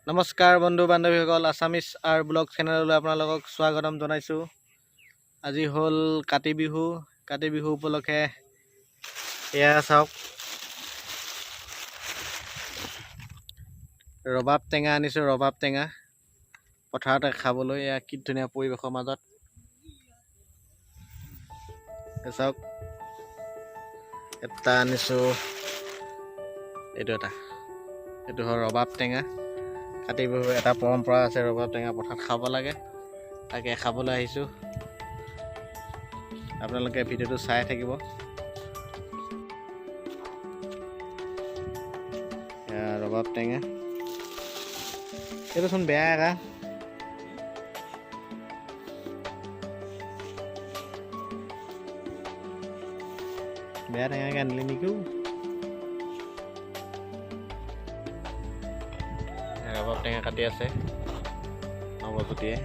নমস্কাৰ বন্ধু বান্ধৱীসকল, Assamese R blog চেনেললৈ আপোনালোকক স্বাগতম জনাইছোঁ। আজি হ'ল কাতি বিহু। কাতি বিহু উপলক্ষে এয়া চাওক, ৰবাব টেঙা আনিছোঁ। ৰবাব টেঙা পথাৰতে খাবলৈ। এয়া কি ধুনীয়া পৰিৱেশৰ মাজত চাওক, এটা আনিছোঁ, এইটো এটা, এইটো হ'ল ৰবাব টেঙা। কাতি বিহুৰ এটা পৰম্পৰা আছে, ৰবাব টেঙা পথাৰত খাব লাগে। তাকে খাবলৈ আহিছোঁ। আপোনালোকে ভিডিঅ'টো চাই থাকিব। ৰবাব টেঙা এইটোচোন বেয়া একা। বেয়া টেঙাকে আনিলি নেকি? ৰবাব টেঙা কাটি আছে নৱজ্যোতিয়ে।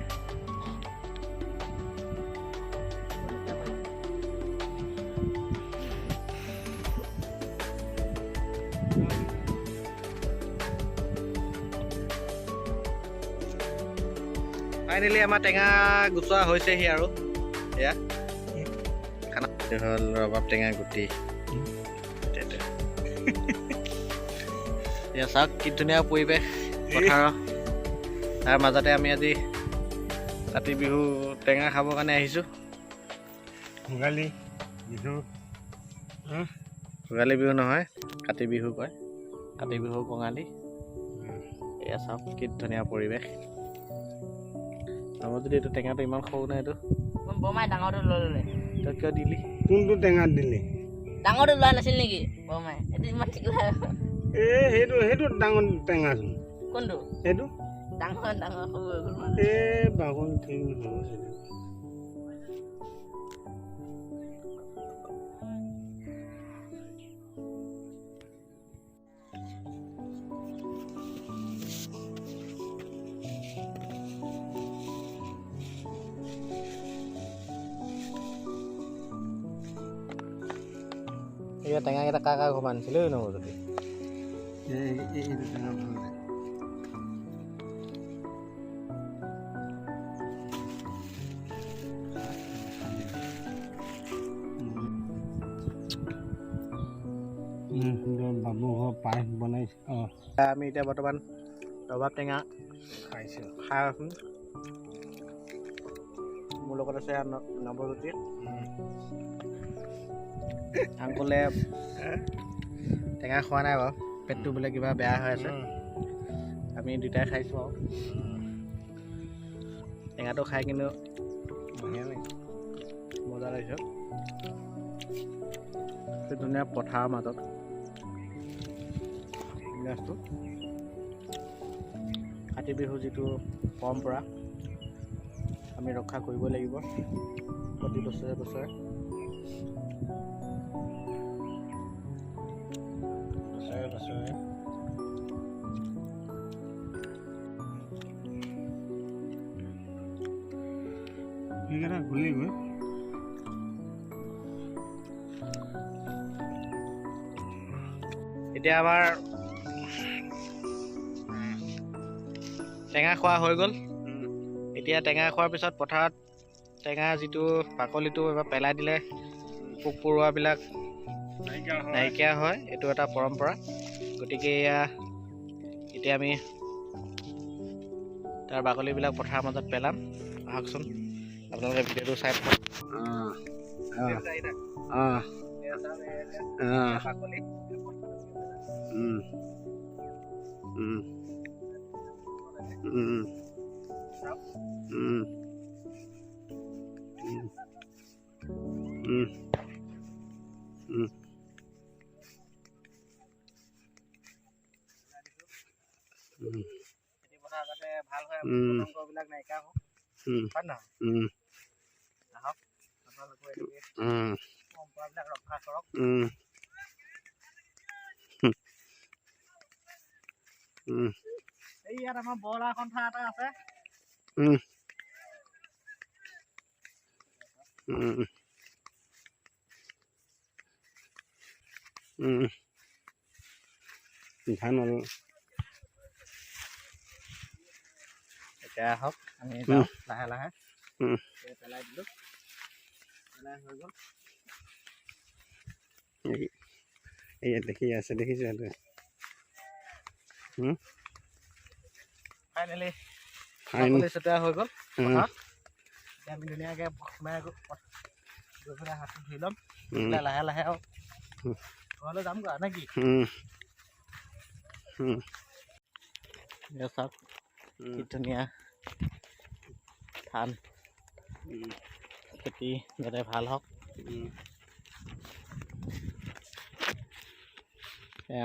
ফাইনেলি আমাৰ টেঙা গুচোৱা হৈছেহি আৰু এয়া খানা। এইটো হ'ল ৰবাব টেঙা গুটি। এয়া চাওক, কি ধুনীয়া পৰিৱেশ পথাৰৰ। তাৰ মাজতে আমি আজি কাতি বিহু টেঙা খাবৰ কাৰণে আহিছোঁ। ভোগালী বিহু। ভোগালী বিহু নহয়, কাতি বিহু কয়। কাতি বিহু কঙালী। এয়া চাওক, কি ধুনীয়া পৰিৱেশ। আমাৰ যদি এইটো টেঙাটো ইমান সৰু নাই এইটো। বৰমাই ডাঙৰটো লৈ ল'লে। তই কিয় দিলি? কোনটো টেঙাত দিলি? ডাঙৰটো লোৱা নাছিল নেকি বৰমাই? এইটো ইমান ঠিক। এই সেইটো ডাঙৰ টেঙাচোন। কোনটো? সেইটো। ডাঙৰ ডাঙৰ সৰু। এই বাগল ঠিক নহয়। এয়া টেঙাকেইটা কাৰ কাৰ ঘৰৰ পৰা আনিছিলি ঐ নৱজ্যোতি? এইটো টেঙা ভাল লাগে। বাবু ঘৰ পায়স বনাইছে অঁ। আমি এতিয়া বৰ্তমান ৰবাব টেঙা খাইছোঁ। খাই আছোঁ। মোৰ লগত আছে নৱজ্যোতি। আংকুলে টেঙা খোৱা নাই বাৰু, পেটটো বোলে কিবা বেয়া হৈ আছে। আমি দুটাই খাইছোঁ আৰু টেঙাটো খাই কিন্তু বঢ়িয়া লাগে। মজা লাগিছে। কি ধুনীয়া পথাৰৰ মাজত গাছটো। কাতি বিহু যিটো পৰম্পৰা, আমি ৰক্ষা কৰিব লাগিব প্ৰতি বছৰে বছৰে। বছৰে বছৰে। সেইকেইটা ঘূলি গৈ। এতিয়া আমাৰ টেঙা খোৱা হৈ গ'ল। এতিয়া টেঙা খোৱাৰ পিছত পথাৰত টেঙা যিটো বাকলিটো এবাৰ পেলাই দিলে পোক পৰুৱাবিলাক নাইকিয়া হয়। নাইকিয়া হয়। এইটো এটা পৰম্পৰা। গতিকে এয়া এতিয়া আমি তাৰ বাকলিবিলাক পথাৰৰ মাজত পেলাম। আহকচোন, আপোনালোকে ভিডিঅ'টো চাই থাকক। বাকলি। উম উম উম উম উম উম খেতি পথাৰ যাতে ভাল হয়, পতংগবিলাক নাইকিয়া হওক। হয় নহয়? আহক, আপোনালোকেও এনেকৈ পৰম্পৰাবিলাক ৰক্ষা কৰক। উম উম এই ইয়াত আমাৰ বৰলা সন্থা এটা আছে। উম উম উম ধান হ'ল। এতিয়া আহক আমি যাওঁ লাহে লাহে। পেলাই দিলোঁ, পেলাই হৈ গ'ল। এই দেখি আছে, দেখিছে? ফাইনেলি বাকলি চটিওৱা হৈ গ'ল পথাৰত। এতিয়া আমি ধুনীয়াকৈ সোমাই গৈ পেলাই হাতটো ধুই ল'ম, লাহে লাহে আৰু ঘৰলৈ যামগৈ আৰু, নে কি? চাওক কি ধুনীয়া ধান খেতি, যাতে ভাল হওক।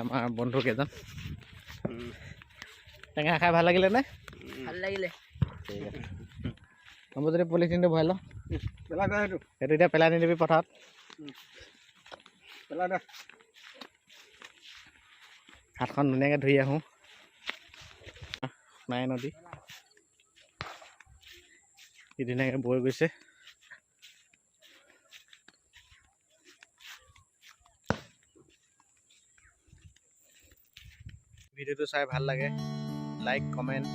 আমাৰ বন্ধু কেইজন। টেঙা খাই ভাল লাগিলে নে? ভাল লাগিলে। ঠিক আছে, হ'ব। যদি পলিথিনটো ভৰাই লওঁ, সেইটো এতিয়া পেলাই নিদিবি পথাৰত। হাতখন ধুনীয়াকৈ ধুই আহোঁ। সোণাই নদী কি ধুনীয়াকৈ বৈ গৈছে। ভিডিঅ'টো চাই ভাল লাগে, like, comment,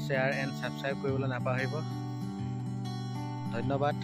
share and subscribe কৰিবলৈ নাপাহৰিব। ধন্যবাদ।